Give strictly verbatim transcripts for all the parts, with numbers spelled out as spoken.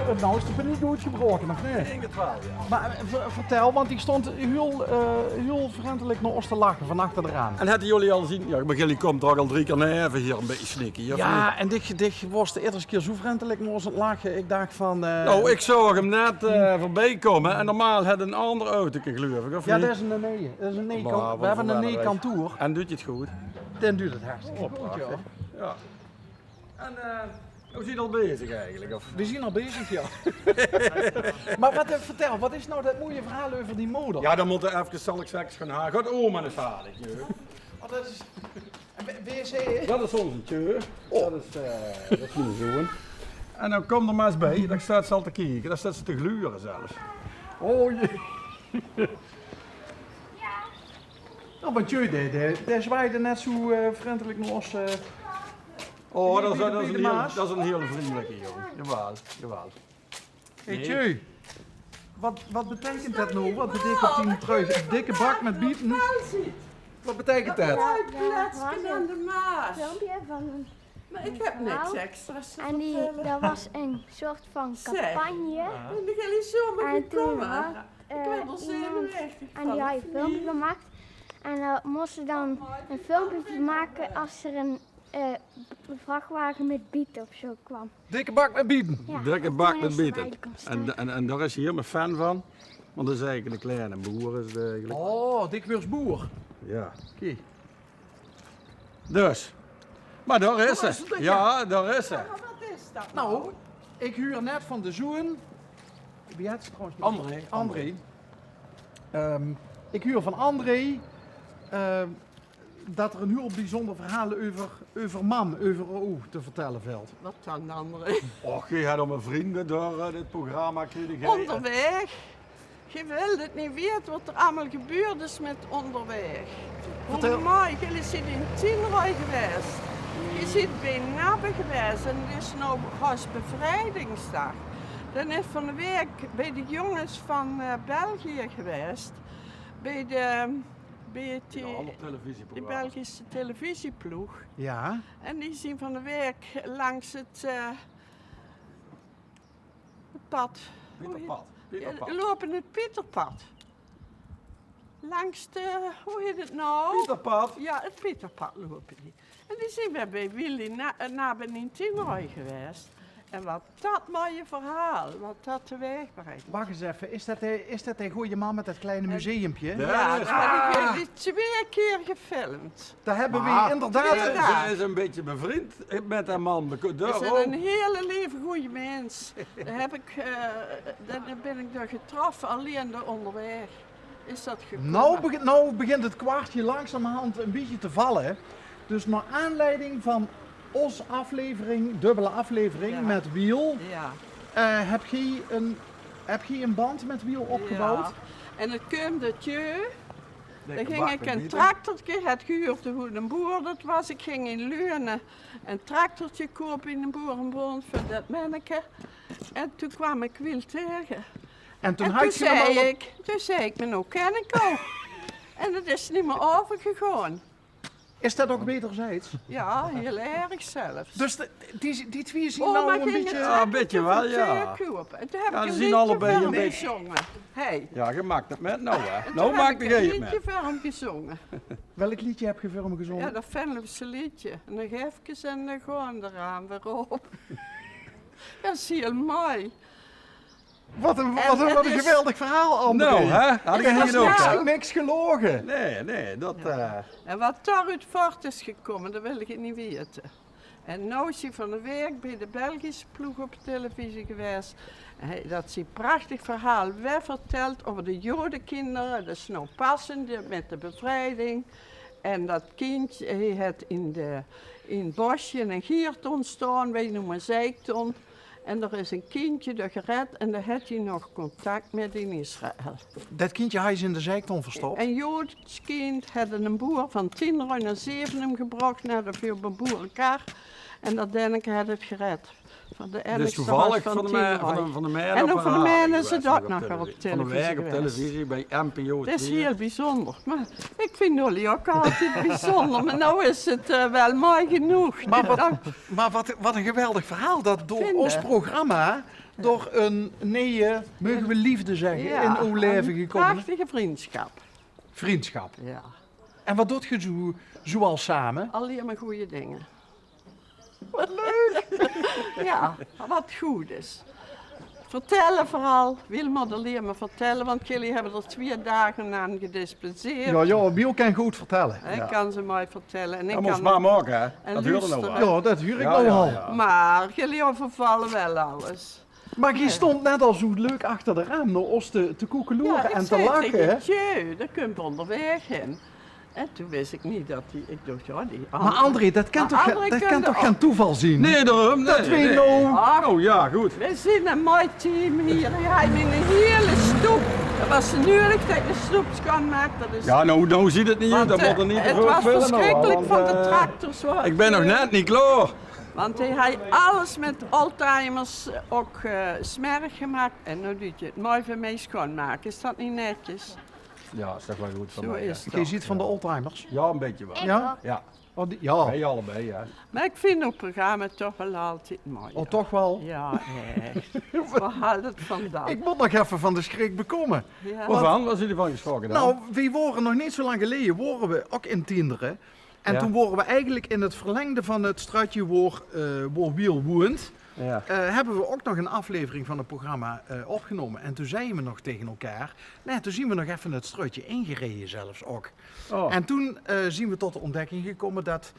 Nou is de paniek oetgebraoke, of neet? Mer, eh, ver-, vertèl, want ich stóng hiel, eh, hiel vrindelik nao ós te lache van achter d'raan. En hawwe jullie al gezeen? Ja, mer jullie kómme toch al drie kier neve hie ein bietje snikkie, of neet? Ja, en dich, dich waors de ierste kier zoe vrindelik nao ós aan 't lache. Ich dach van, eh, nou, ich zoog 'm net, eh, veurbie kómme en normaal haet 'r ein anger autoke, gleuf ich, of neet? Ja, det is ein, nee, det is ein nee kan-, we höbbe ein nee kantoor. En duit 't good? Den duit 't hartstikke good, ja. En, eh, we zien al bezig eigelik, of? We zien al bezig, ja. Mer waat, eh, vertèl, waat is nou det mooie verhaol euver die moder? Ja, dan mót ich efkes, zal ich zègke, gaon hale. Gaot oma ins hale, ja. Oh, det is, en w-, wc? Det is ózze tjeu. Oh. Det is, eh, det is mien zoon. En dan kóm d'r mer ins bie, dan steit ze al te kieke, dan steit ze te gleure zelfs. Oh, jee. Nou, want jee, dae, dae, dae zwaaide net zoe, eh, vrindelik nao ós, eh, Oh, det is, det is ein hiel, det is ein hiel vrindelikke jóng. Jawaal, jawaal. Hey, Tjeu, waat, waat beteikent det nou? Waat beteikent die trui? Ein dikke bak mit biete? Waat beteikent det? Ein kletske aan de Maas. Filmpje van ein vrouw. Mer ich höb niks extra's te vertèlle. En die, det waas ein soort van campagne. En toen had, eh, iemand, en die had ein filmpje gemaakt. En dao mós se dan ein filmpje van make es d'r ein eh, vrachtwage mit biete of zoe kwaam. Dikke bak mit biete. Ja, dikke bak mit biete. En, en, en dao is hie mien fan van. Want det is eigelik ein kleine boer, is 't eigelik. Oh, dikwiels boer. Ja. Oké. Dus. Mer dao is ze. Ja, dao is ze. Nou, ich huur net van de zoon. Wie hèt ze trouwens? André. André. Ehm, ich huur van André, ehm, det d'r ein hiel bezunjer verhaol euver, euver mam, euver ow te vertèlle vilt. Waat dan, André? Och, geer höb allemaol vrunj door, eh, dit programma, kriege. Óngerwaeg. Geer wilt 't neet weite waat d'r allemaol gebeurd is mit Óngerwaeg. Vertèl. Hoe mooi, geer zeet in Tienrooj gewaes. Geer zeet bie Nabbe gewaes en 't is now haos bevrijdingsdaag. Dan is van de waek bie de jónges van, eh, België gewaes. Bie de, bie 't, die Belgische televisieploeg. Ja. En die zien van de waek langs 't, eh, 't pad. Pieterpad. Pieterpad. Ja, loupe 't Pieterpad. Langs de, wie hèt 't now? Pieterpad. Ja, 't Pieterpad loupe die. En die zien weer bie Willy Na-, eh, Nabbe in Tienrooj gewaes. En waat det mooie verhaol, waat det teweegbringk. Wach ins effe, is det de, is det de gooje man mit det kleine museumpje? Ja, det höb ich, eh, die twee kier gefilmp. Dao höbbe we inderdaad... Ze is ein bietje bevriend mit dae man. Daorum. Is ein hele leve gooje mins. Dao höb ich, eh, dao bin ich door getroffe, allein door Óngerwaeg. Is det gekómme? Nou begint, nou begint 't kwartje langzamerhand ein bietje te valle. Dus nao aanleiding van ós aflevering, dubbele aflevering mit Wiel, eh, höb geer ein, höb geer ein band mit Wiel opgebouwd? Ja. En 't kump det Tjeu, dao ging ich ein tractorke, haw gehuurd van eine boer, det waas, ich ging in Leune ein tractorke koupe in de boerebond veur det menneke. En toen kwaam ich Wiel taege. En toen zag ich, toen zag ich, mer now kin ich 'm. En 't is neet mier euvergegaon. Is det ouch wederzijds? Ja, hiel erg zelfs. Dus de, die, die twee zien now ein bietje... Ja, ein bietje waal, ja. En toen höb ich ein leedje veur 'm gezónge. Hey. Ja, geer maak 't mit now, hè. Now maak ich ein leedje veur 'm gezónge. Welk leedje höb geer veur 'm gezónge? Ja, det Venlose leedje. En dan gaef ich 'm en dan gaon v'r d'r aan weer op. Det is hiel mooi. Waat ein, waat ein geweldig verhaol, André. Nou, hè? Had ich neet gedacht. Niks gelaoge. Nee, nee, det, eh. En waat dao-oet voort is gekómme, det wil ich neet weite. En now is hae van de waek bie de Belgische ploeg op televisie gewaes. En hae haet ein prachtig verhaol weer vertèld euver de Jodekinder. Det is now passend mit de bevrijding. En det kindje, hae haet in de, in 't bosje ein giert zeen óntstaon, weej neume zeikton. En d'r is ein kindje d'r gered en dao haet hae nog contact mit in Israël. Det kindje haw ze in de zeikton verstop? Ein Joods kind haet eine boer van Tienrooj nao Zevenum gebrocht, nao de boerekar. En det denneke haet 't gered. Van de... Dus toevallig van de me-, van de, van de mène... En ouch van de mène is 't ouch nog op televisie gewaes. Van de waek op televisie bie N P O twee. Det is hiel bezunjer. Mer ich vinj Olly ouch altied bezunjer. Mer now is 't, eh, waal mooi genóg. Mer waat, mer waat, waat ein geweldig verhaol. Det door ós programma Door ein neje, moge we liefde zegge, in ow laeve gekómme? Prachtige vriendschap. Vriendschap. Ja. En wat doot geer zoe, zoeal same? Allein maar goeie dinger. Wat leuk! Ja, wat good is. Vertelle veural. Wiel mót allein maar vertelle, want gillie hebbe d'r twieë daag aan gedispenseerd. Ja, ja, Wiel kan good vertelle. Hae kan ze mooi vertelle. En ik kan maar make, hè? En dat huurde nou luustere. Ja, dat huur ik nou al. Maar gillie overvalle wel alles. Maar geer stond net al zoe leuk achter de raam nao ós te, te koekeloere en te lache, hè? Jee, dat kump onderwaeg in. En toen wis ik niet dat die, ik docht, ja, die... Maar André, dat kan toch, dat kan toch gen toeval zien? Nee, daorum, nee, nee. Oh ja, good. We zien een mooi team hier. Die haet mien hele stoep. Dat was nuuedig dat ik de stoep schoon maak. Dat is... Ja, nou, nou ziet het niet uit. Dat mót er niet te veel... Het was verschrikkelijk van de tractors, hoor. Ik ben nog net niet klaor. Want hae haet alles met oldtimers, eh, ok, eh, smerig gemaak. En noe duit hae het mooi veur mej schoonmake. Is dat niet netjes? Ja, is toch wel good van mej, hè? Geer ziet van de oldtimers? Ja, een bietje wel. Ja? Ja. Oh, die, ja. Wij allebei, ja. Maar ik vind ow programma toch wel altied mooi. Oh, toch wel? Ja, echt. Waar haalt het vandaan? Ik mót nog effe van de schrik bekómme. Ja. Waarvan? Waar ziet u van geschrokken dan? Nou, we wore nog niet zoe lang geleje, wore we ok in Tienderen. En toen wore we eigelik in het verlengde van het straotje woor, eh, woor Wiel woeënt, eh, hebbe we ok nog een aflevering van het programma, eh, opgenome. En toen zeie we nog tege elkaar, nee, toen zien we nog effe het straotje ingereje zelfs ok. En toen, eh, zien we tot de ontdekking gekómme dat,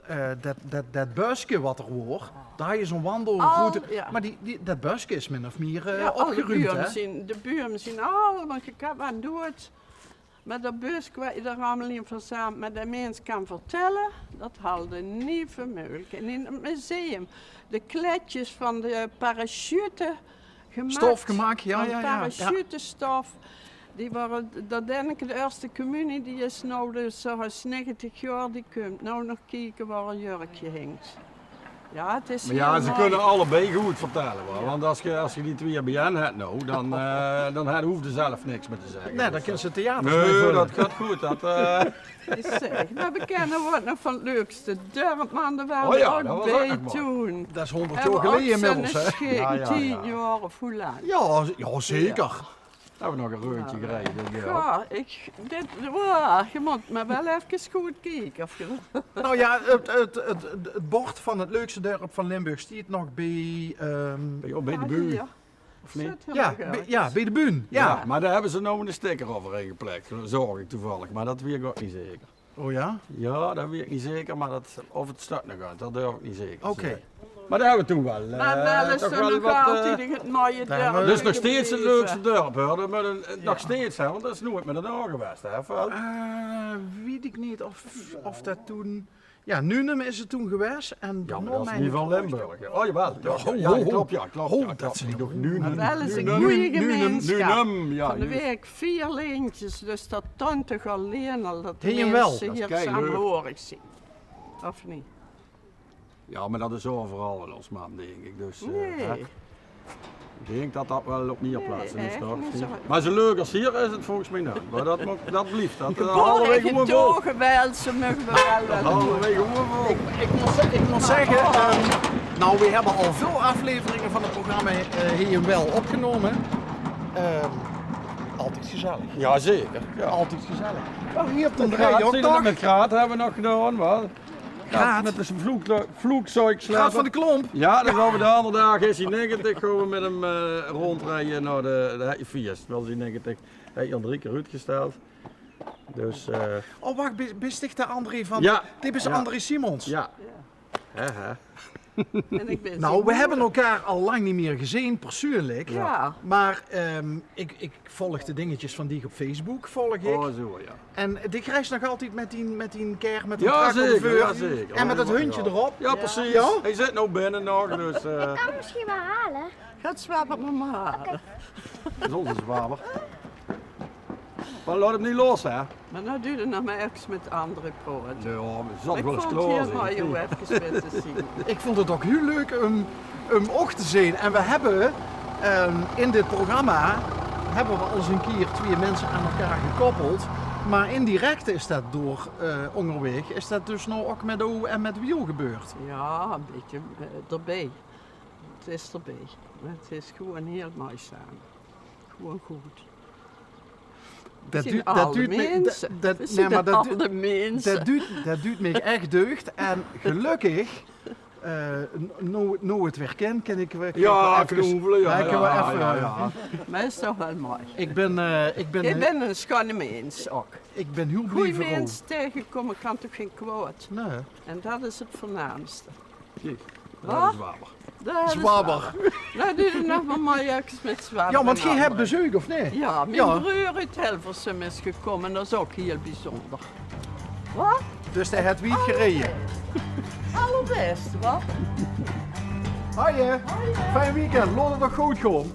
eh, dat, dat, dat buske wat er woor, dao is zoe'n wandelroute. Maar die, die, dat buske is min of mier, eh, opgeruumd, hè? De buume zien allemaol gekapt, waren doed. Maar dat buske waar d'r allemaol in verzameld, maar de mens kan vertelle, dat halde niet veur meugelik. En in het museum, de kledjes van de parachute gemaakt. Stof gemaakt, ja, ja, ja. Van parachutestof. Die wore, dat denk ik, de eerste communie, die is nou dus zoe'n negentig jaor, die kump nou nog kieke waar een jurkje hingt. Ja, het is... Maar ja, ze kunnen allebei goed vertelle, hoor. Want als ge, als ge die twieë biejein het nou, dan, eh, dan het, hoeft er zelf niks meer te zegge. Nee, dan kan ze theater... Nee, dat gaat goed. Dat, eh... Ik zeg, maar we kennen ook nog van het leukste dorp, man. Daar waren we ook bij toen. Dat is honderd jaor geleje inmiddels, hè? Tien jaor of hoe lang? Ja, ja, zeker. Hebbe we nog een reuntje gereden, ja. Ja, ik, dit, wow, je moet maar wel even goed kieke of je... Nou ja, het, het, het, het bord van het leukste dorp van Limburg stiet nog bij, ehm, bij de buun. Of niet? Ja, bij de buun. Ja, maar daar hebben ze nou een sticker overheen geplakt, zag ik toevallig, maar dat weet ik ook niet zeker. Oh ja? Ja, dat weet ik niet zeker, maar dat, of het staat nog aan, dat durf ik niet zeker te zeggen. Oké. Maar daar hebben we toen wel, eh, toch wel wat, eh, dus nog steeds het leukste dorp, hoor. Dat moet een, nog steeds, hè, want dat is nooit meer gedaan geweest, hè, of wel? Eh, weet ik niet of, of dat toen, ja, Nunum is het toen geweest en... Ja, maar dat is niet van Limburg, hè. Oh, jawel. Ja, ja, klopt, ja, klopt. Dat is niet nog Nunum. Maar wel eens een goede gemeenschap. Nunum, ja, juist. Van de week vier lintjes, dus dat toont toch alleen al dat de mensen hier samenhorig zien. Of niet? Ja, maar dat is overal wel, ons mam, denk ik. Dus, eh, hè? Ik denk dat dat wel op meer plaatsen is, toch? Maar zoe leuk als hier is het volgens mij niet. Maar dat mag, dat blijft. Dat, eh, houden wij gewoon vol. Geboren en getogen Welse mogen we wel... Dat houden wij gewoon vol. Ik, ik moet ze-, ik moet zeggen, ehm, nou, we hebben al veel afleveringen van het programma, eh, hier wel opgenomen. Ehm, altijd gezellig. Ja, zeker. Ja. Altijd gezellig. Oh, hier op de... Met Graat, zie je dat, met Graat hebben we nog gedaan, wel. Graat? Met de vloek-, vloekzeugslapper. Graat van de Klomp? Ja, dan gaan we de andere daag, is hij negentig, gaan we met hem, eh, rondrijden naar de, de Feest. Wel, is hij negentig. Hij is al drie keer uitgesteld. Dus, eh... Oh, wacht, bis, bis dich de André van... Ja. Dit is André Simons. Ja. Hè, hè. Nou, we hebben elkaar al lang niet meer gezien, persoonlijk. Ja. Maar, ehm, ik, ik volg de dingetjes van die op Facebook, volg ik. Oh, zo, ja. En die reis nog altijd met die, met die ker, met die tractor, ja, zeker, en met het hondje erop. Ja, precies. Ja? Hij zit nou binnen nog, dus, eh. Ik kan hem misschien wel halen. Gaat zwaar met mama halen. Oké. Dat is onze zwaar. Maar laat hem niet los, hè? Maar nou duurde nog maar ergens met andere poort. Ja, maar zal wel eens klaar zijn. Ik vond het heel mooi hoe we even met te zien. Ik vond het ook heel leuk om, om ook te zien. En we hebben, ehm, in dit programma hebben we al eens een keer twee mensen aan elkaar gekoppeld. Maar indirect is dat door, eh, onderweg, is dat dus nou ook met ow en met Wiel gebeurd. Ja, een beetje, eh, erbij. is d'rbie. 't Is gewoen hiel mooi same. Gewoen good. Det duut, det duut mich, det, det, nae, mer det duut, det duut, det duut mich ech deugd. En gelökkig, eh, n-, noe, noe 't weer kin, kin ich weer, kin ich weer effe knoevele, jao, kin ich weer effe, jao. Mer is toch waal mooi. Ich bin, eh, ich bin, ich bin ein sjoen mins ouch. Ich bin hiel blie veur ow. Gooj mins taengekómme kan toch gein kwaod? Nae. En det is 't veurnaamste. Kiek, det is Zwabber. Zwabber. Noe, doe nog mer mooi örges mit Zwabber. Jao, want geer höb bezeuk, of neet? Jao, mien breur oet Hilversum is gekómme, det is ouch hiel bezunjer. Waat? Dus dae haet wied gereje. Allerbeste, waat? Haje. Fijn weekend, laot 't nog good gaon.